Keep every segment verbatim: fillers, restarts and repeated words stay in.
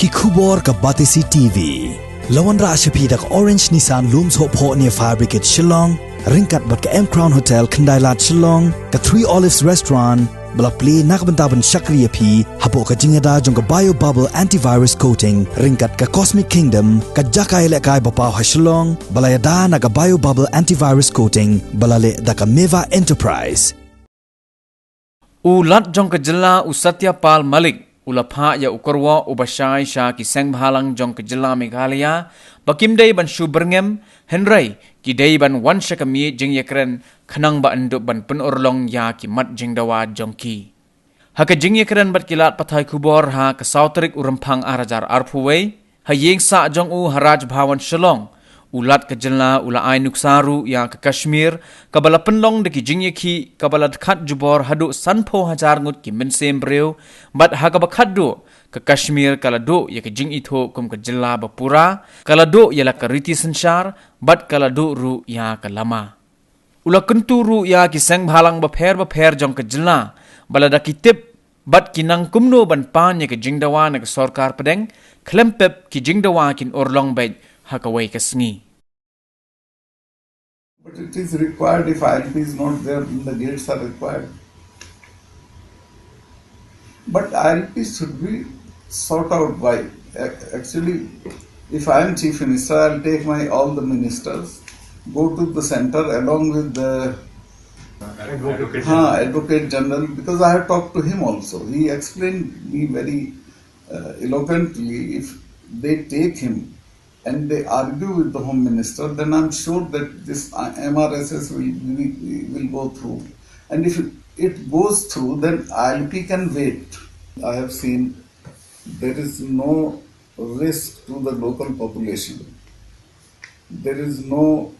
Ki khubor ka Batesi T V. La wanrah sha phi da ka Orange Nissan Lum Sohphoh near Fire Brigade Shillong, ryngkat bad ka M Crown Hotel Khyndai Lad Shillong, ka Three Olives Restaurant, ba la plie na ka bynta ban shakri ïa phi hapoh ka jingïada jong ka Bio Bubble Antivirus Coating, ryngkat ka Cosmic Kingdom, ka jaka ïalehkai ba paw ha Shillong, ba la ïada na ka Bio Bubble Antivirus Coating, ba la leh da ka Meva Enterprise. U Lat jong ka jylla u Satya Pal Malik u la phah ïa u kyrwoh uba shai sha ki seng bhalang jong ka jylla Meghalaya ba kim dei ban shu byrngem, hynrei ki dei ban wan sha ka miej jingïakren khnang ba yn dup ban pynurlong ïa ki mat jingdawa jong ki. Ha ka jingïakren bad ki lad pathai khubor ha ka saw tarik u Rymphang ar hajar arphew wei, ha ïing sah jong u ha Raj Bhawan Shillong, u Lat ka jylla u la ai nuksa ruh ïa ka Kashmir, kaba la pynlong da ki jingïakhih kaba la dkhat jubor haduh sanphew hajar ngut ki mynsiem briew, bad ha kaba khatduh, ka Kashmir ka la duh ïa ka jingithuh kum ka jylla ba pura, ka la duh ïa la ka riti synshar, bad ka la duh ruh ïa ka lama. U la kyntu ruh ïa ki seng bhalang bapher bapher jong ka jylla, ba lada ki tip bad ki nang kumno ban pan ïa ka jingdawa na ka sorkar pdeng, khlem pep ki jingdawa kin urlong beit ha kawei ka sngi. But it is required, if I L P is not there, then the gates are required. But I L P should be sought out by, ac- actually, if I am Chief Minister, I'll take my all the ministers, go to the center along with the Advocate Haan, Advocate General, because I have talked to him also. He explained me very uh, eloquently. If they take him and they argue with the Home Minister, then I'm sure that this uh, M R S S will, will, will go through. And if it goes through, then I L P can wait. I have seen there is no risk to the local population. There is no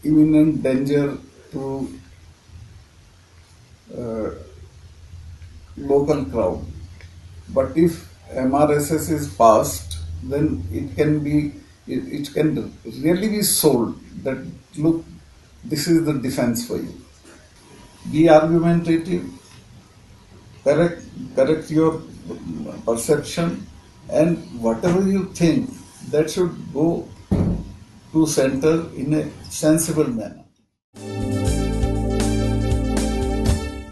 imminent danger to uh, local crowd. But if M R S S is passed, then it can be it, it can really be sold that, look, this is the defense for you. Be argumentative, correct, correct your perception, and whatever you think, that should go to center in a sensible manner.